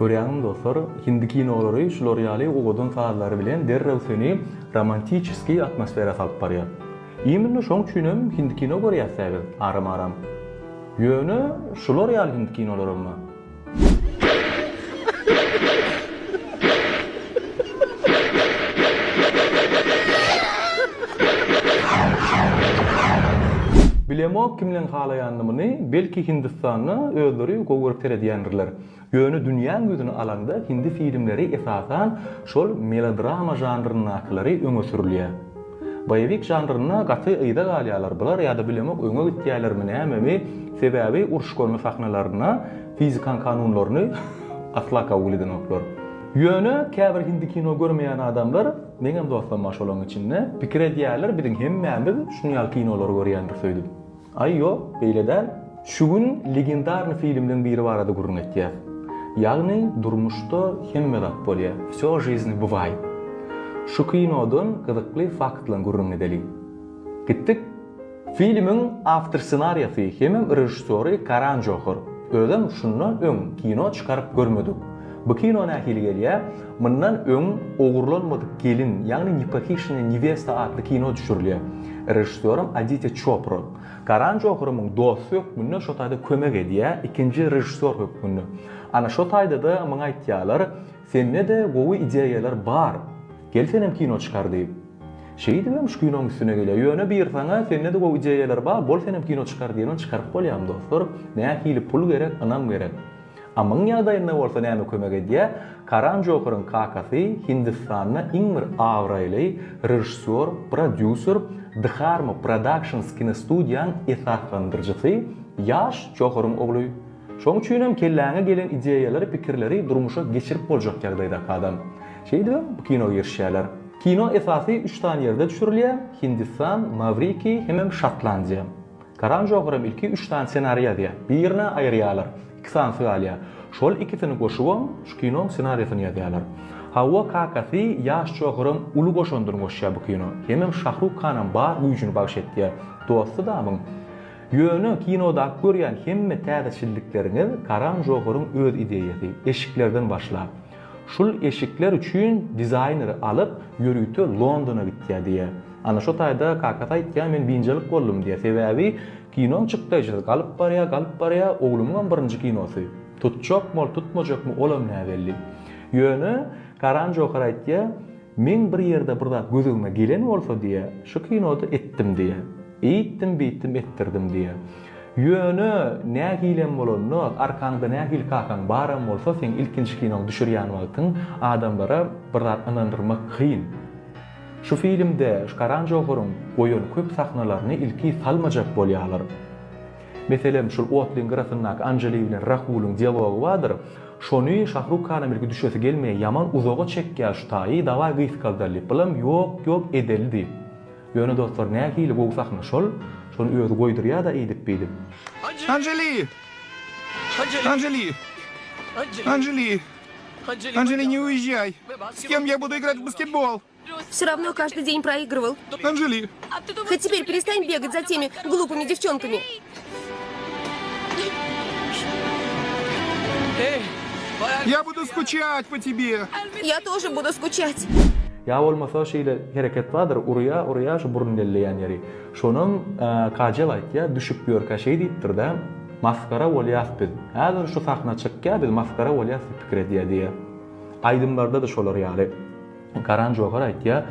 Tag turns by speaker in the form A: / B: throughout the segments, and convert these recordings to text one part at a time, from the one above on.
A: Görýäňmi dostlar, hindi kinolary şular ýaly owadan sazlary bilen derrew seni romantiçeskiý atmosfera salyp barýar. Imенно şoň üçinem hindi kino görýäs-dä biz aram-aram. Ýöne şular ýaly hindi kinolaram bar. Bilemok kimleň halaýanyny muny, belki Hindistanda özleri gowy görüp seredýändirler. Ýöne dünýäň ýüzüni alaňda hindi filmleri esasan şol melodrama žanryndakylary öňe sürülýär. Boýewik žanrynda gaty yza galýarlar bular ýa-da bilemok öňe gitýärlermi nämemi, sebäbi uruşganly sahnalarynda fizikaň kanunlaryny asla kabul edenoklar. Ýöne käbir hindi kino görmeýän adamlar, meňem dostlam bar şolaň içinde, pikir edýärler biziň hemmämiz şuny ýaly kinolary görýändiris öýdüp. Aý ýok, beýle däl. Şu gün legendarny filmleň biri barada gürrüň etýäs. Ýagny durmuşda hemme zat bolýa, wsё w žizni bywaýt. Şu kinodan gyzykly faktlaň gürrüňini edeliň. Gitdik. Filmiň awtor ssenariýasy hemem režissýory Karan Johar. Özem şundan öň kino çykaryp görmedik. Bu kino nähili gelýä? Mundan öň Ogurlanmadyk gelin, ýagny Nepohişenaya newesta atly kino düşürilýär. Režissýoram Aditýa Çopra. Karan Johrumyň dosty hökmünde şo taýda kömek edýär, ikinji režissýor hökmünde. Ana şo taýda-da muňa aýtýarlar, Sende-de gowy ideýalar bar. Gel senem kino çykar diýip. Şeýdibem şu kinoň üstüne gelýär. Ýöne bir saňa sende-de gowy ideýalar bar, bol senem kino çykar diýenden çykaryp bolýarmy dostlar? Nähili pul gerek, ynam gerek. A muň ýagdaýynda bolsa näme kömek edýär? Karan Joharyň kakasy Hindistanda iň bir abraýly režissýor, prodýuser, Dharma Productions kinostudiýaň esaslandyryjysy Ýaş Joharyň ogly. Şoň üçinem kelläňe gelen ideýalary, pikirleri durmuşa geçirip boljak ýagdaýdaky adam. Şeýdibem bu kino girişýärler. Kino esasy üç sany ýerde düşürilýär, Hindistan, Mawrikiý hemem Şotlandiýa. Karan Joharam ilki üç sany ssenariý ýazýar. Birini aýyrýarlar. Iki sanysy galýar. Şol ikisini goşubam şu kinoň ssenariýasyny ýazýarlar. Hawa kakasy ýaş Joharam uly goşandyny goşýar bu kino. Hemem Şahruk Hanam bar güýjüni bagş etýär. Dosty damyň. Ýöne kinodaky görýän hemme täzeçillikleriňiz Karan Joharyň öz ideýasy. Eşiklerden başlap. Şul eşikler üçin dizaýneri alyp ýörite Londona gitýär diýýär. Ana şo taýda kakasy aýtýar men biynjalyk boldum diýýär. Sebäbi kinoň çykdaýjysy galyp barýar, galyp barýar, oglumyňam birinji kinosy. Tutjakmy ol, tutmajakmy olam näbelli. Ýöne Karan Johar aýtýar, meň bir ýerde bir zat gözegime gelen bolsa diýýär, şu kinoda etdim diýýär. Eýtdim beýtdim etdirdim diýýär. Ýöne nähilem bolanda, arkaňda nähili kakaň baram bolsa, seň ilkinji kinoňy düşürýän wagtyň adamlara bir zat ynandyrmak kyn. Şu filmde şu Karan Joharyň goýan köp sahnalaryny ilki salmajak bolýarlar. Meselem, şol otlyň gyrasyndaky Anjali bilen Rahulyň dialogy bardyr. Şony Şahruk Hanam ilki düşesi gelmeýär, ýaman uzaga çekýär şu taýy, dawaý gysgaldaly diýip. Bulam ýok, ýok edeli diýip. Ýöne dostlar nähili gowy sahna şol, şony özi goýdurýada eýdip beýdip.
B: Anjeli! Anjeli! Anjeli! Anjeli, не уезжай! С кем я буду играть в баскетбол?
C: Все равно каждый день проигрывал.
B: Анжели!
C: Хоть теперь перестань бегать за теми глупыми девчонками.
B: Я буду скучать по тебе.
C: Я тоже буду скучать.
A: Ýa bolmasa şeýle hereket bardyr, urýa, urýa şu burun delleýän ýeri. Şonam Kajel aýtýa, düşüp ýörkä şeý diýipdir-dä, Masgara bolýas biz. Häzir şu sahna çykýa, biz masgara bolýas diýip pikir edýä diýýä. Aýdymlarda-da şolar ýaly. Karan Johar aýtýar,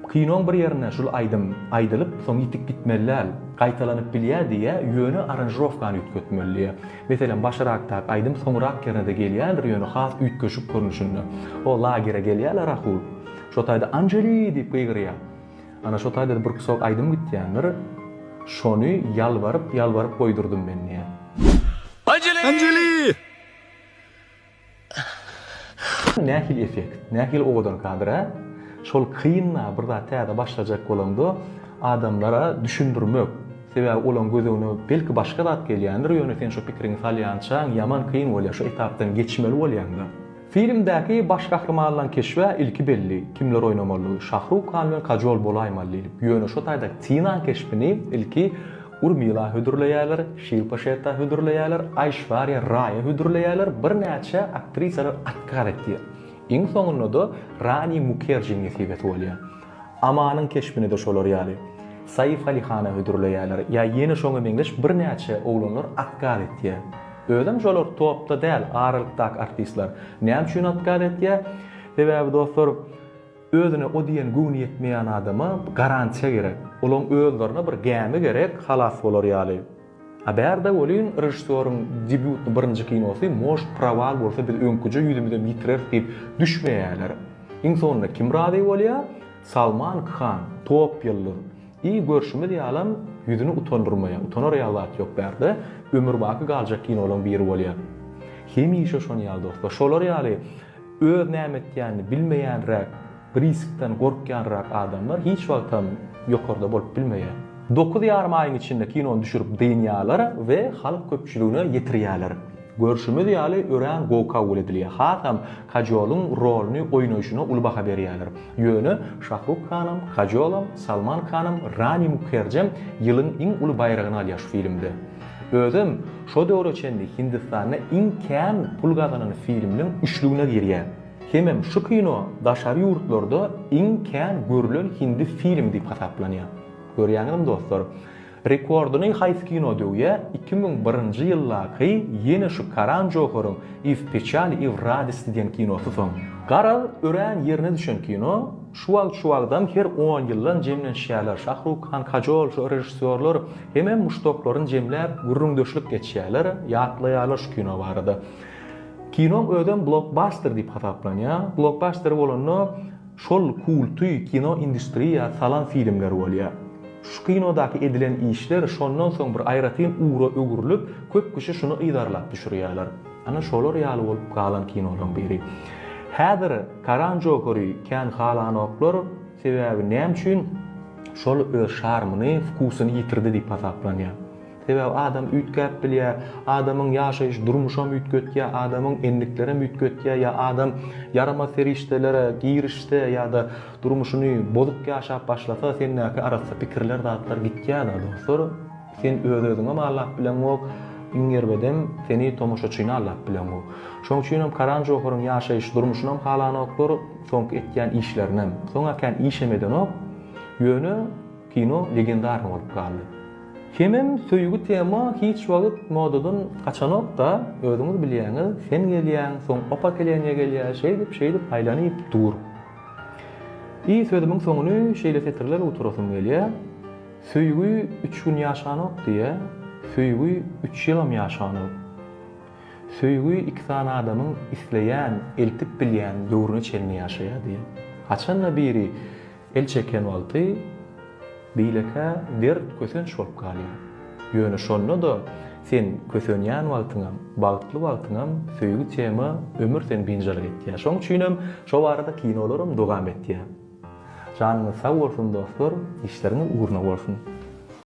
A: Kinoň bir ýerinde şul aýdym aýdylyp, soň ýitip gitmeli däl. Gaýtalanyp bilýär diýýär, ýöne aranžirowkany üýtgetmeli diýýär. Meselem, başyrakdaky aýdym soňrak ýerine-de gelýändir, ýöne has üýtgeşik görnüşinde. O lagere gelýärler Rahul. Şo taýda Anjeli! diýip gygyrýar. Ana şo taýda-da bir kusok aýdym gitýändir. Şony ýalbaryp, ýalbaryp goýdurdym men diýýär.
B: Anjeli!
A: Nähili effekt, nähili owadan kadr hä? Şol kyn-da bir zat täze başlajak bolaňda adamlara düşündirmek. Sebäbi olaň gözegine belki başga zat gelýändir, ýöne sen şo pikiriňi salýançaň ýaman kyn bolýar, şo etapdan geçmeli bolýaňda. Filmdäki baş gahrymanlaň keşbi-ä ilki belli, kimler oýnamalydygy, Şahruk Han bilen Kajol bolaýmaly diýlip. Ýöne şo taýda Tinaň keşbini ilki. Urmila hödürleýärler, Şilpa Şetta hödürleýärler, Aýşwarýa Raýa hödürleýärler, birnäçe aktrisalar otkaz etýär. Iň soňunda-da Rani Mukerjiň nesibesi bolýar. Amanyň keşbini-de şolar ýaly. Saif Ali Hana hödürleýärler. Ýa ýene şoňa meňzeş birnäçe oglanlar otkaz etýär. Özem şolar topda däl, aralykdaky artistler. Näme üçin otkaz etýär? Sebäbi dostlar, özüne o diýen göwni ýetmeýän adama garantiýa gerek. Olaň özlerine bir gämi gerek, halas bolar ýaly. A bärde welin režissýoryň debýutny birinji kinosy может prowal bolsa biz öňküje ýüzümizem ýitireris diýip düşmeýärler. Iň soňunda kim razy bolýar? Salman Khan, top ýyldyz. I görşümiz ýalam ýüzüni utandyrmaýar. Utanar ýaly zat ýok bärde. Ömürbaky galjak kinolaň biri bolýar. Hemişe şon ýaly dostlar. Şolar ýaly öz näme etýänini bilmeýänräk Riskden gorkýanrak adamlar hiç wagtam ýokarda bolup bilmeýär. 9,5 aýyň içinde kinony düşürip dynýarlar we halk köpçüligine ýetirýärler. Görşümiz ýaly örän gowy kabul edilýär. Hasam Kajolyň roluny oýnaýşyna uly baha berýärler. Ýöne Şahruk Hanam, Kajolam, Salman Hanam, Rani Mukherjem ýylyň iň uly baýragyny alýar şu filmde. Özem şo döwre çenli Hindistanda iň kän pul gazanan filmleň üçlügine girýär. Hemem şu kino daşary ýurtlarda iň kän görülen hindi filmi diýip hasaplanýar. Görýäňizmi dostlar? Rekordyny haýsy kino döwýär? 2001-nji ýyldaky ýene şu Karan Joharyň I w peçali i w radosti diýen kinosy soň. Garaz, örän ýerine düşen kino. Şu wagt şu wagtam her on ýyldan jemlenişýärler Şahruk Han, Kajol şu režissýorlar hemem muşdaklaryny jemläp gürrüňdeşlik geçýärler, ýatlaýarlar şu kino barada. Kinoň özem blokbaster diýip hasaplanýar. Blokbaster bolanda şol kulty kino industriýa salan filmler bolýar. Şu kinodaky edilen işler şondan soň bir aýratyn ugra öwrülip, köp kişi şuny yzarlap düşürýärler. Ana şolar ýaly bolup galan kinolaryň biri. Häzir Karan Johary kän halanoklar, sebäbi näme üçin şol öz şarmyny, wkusyny ýitirdi diýip hasaplanýar. Sebäbi adam üýtgäp bilýär, adamyň ýaşaýyş durmuşam üýtgetýär, adamyň endiklerem üýtgetýär ýa adam ýaramaz serişdelere girişse ýa-da durmuşyny bozuk ýaşap başlasa sendäki arassa pikirler zatlar gitýär-de dostlar. Sen öz-özüňem aldap bileňok, iň erbedem seni tomaşaçyny aldap bileňok. Şoň üçinem Karan Joharyň ýaşaýyş durmuşynam halanoklar, soňky etýän işlerinem. Soň-a kän işem edenok, ýöne kino legendarnyý bolup galdy. Hemem söýgi tema hiç wagt modadan gaçanok-da, özüňiz bilýäňiz, sen gelýäň, soň o pokoleniýa gelýär, şeýdip, şeýdip aýlanyp dur. I sözümiň soňuny şeýle setirler gutarasym gelýär, Söýgi üç gün ýaşanok diýýä, söýgi üç ýylam ýaşanok. Söýgi iki sany adamyň isleýän, eltip bilýän döwrüne çenli ýaşaýar diýýär. Haçan-da biri El çeken wagty beýlekä dert kösenç bolup galýar. Ýöne şonda-da sen kösenýän wagtyňam, bagtly wagtyňam söýgi tema ömür seni biynjalyk etýär. Şoň üçinem şo barada kinolaram dowam etýär. Janyňyz sag bolsun dostlar, işleriňiz ugruna bolsun.